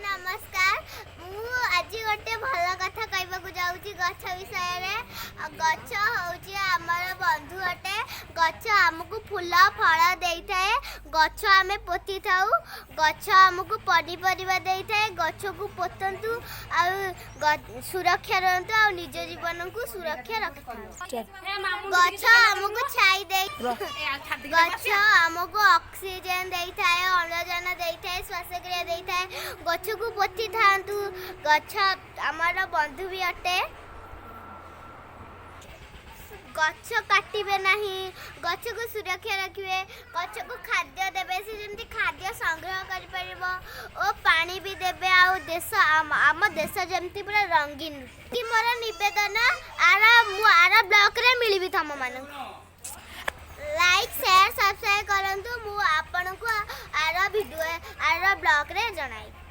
ନମସ୍କାର। ମୁଁ ଆଜି ଗୋଟେ ଭଲ କଥା କହିବାକୁ ଯାଉଛି ଗଛ ବିଷୟରେ। ଗଛ ହେଉଛି ଆମର ବନ୍ଧୁ ଅଟେ। ଗଛ ଆମକୁ ଫୁଲ ଫଳ ଦେଇଥାଏ। ଗଛ ଆମେ ପୋତିଥାଉ। ଗଛ ଆମକୁ ପନିପରିବା ଦେଇଥାଏ। ଗଛକୁ ପୋତନ୍ତୁ ଆଉ ସୁରକ୍ଷା ରୁହନ୍ତୁ ଆଉ ନିଜ ଜୀବନକୁ ସୁରକ୍ଷା ରଖିଥାଉ। ଗଛ ଆମକୁ ଛାଇ ଦେଇ, ଗଛ ଆମକୁ ଅକ୍ସିଜେନ ଦେଇଥାଏ, ଅମ୍ଳଜାନ ଦେଇଥାଏ, ଶ୍ୱାସକ୍ରିୟା ଦେଇଥାଏ। ଗଛକୁ ପୋତିଥାନ୍ତୁ। ଗଛ ଆମର ବନ୍ଧୁ ବି ଅଟେ। ଗଛ କାଟିବେ ନାହିଁ, ଗଛକୁ ସୁରକ୍ଷା ରଖିବେ, ଗଛକୁ ଖାଦ୍ୟ ଦେବେ, ସେ ଯେମିତି ଖାଦ୍ୟ ସଂଗ୍ରହ କରିପାରିବ ଓ ପାଣି ବି ଦେବେ। ଆଉ ଦେଶ, ଆମ ଦେଶ ଯେମିତି ପୁରା ରଙ୍ଗୀନ କି ମୋର ନିବେଦନ। ଆର ମୁଁ ଆର ବ୍ଲଗ୍ରେ ମିଳିବି ତମମାନଙ୍କୁ। ଲାଇକ୍, ସେୟାର, ସବସ୍କ୍ରାଇବ୍ କରନ୍ତୁ। ମୁଁ ଆପଣଙ୍କୁ ଆର ଭିଡ଼ିଓ, ଆର ବ୍ଲଗ୍ରେ ଜଣାଇବି।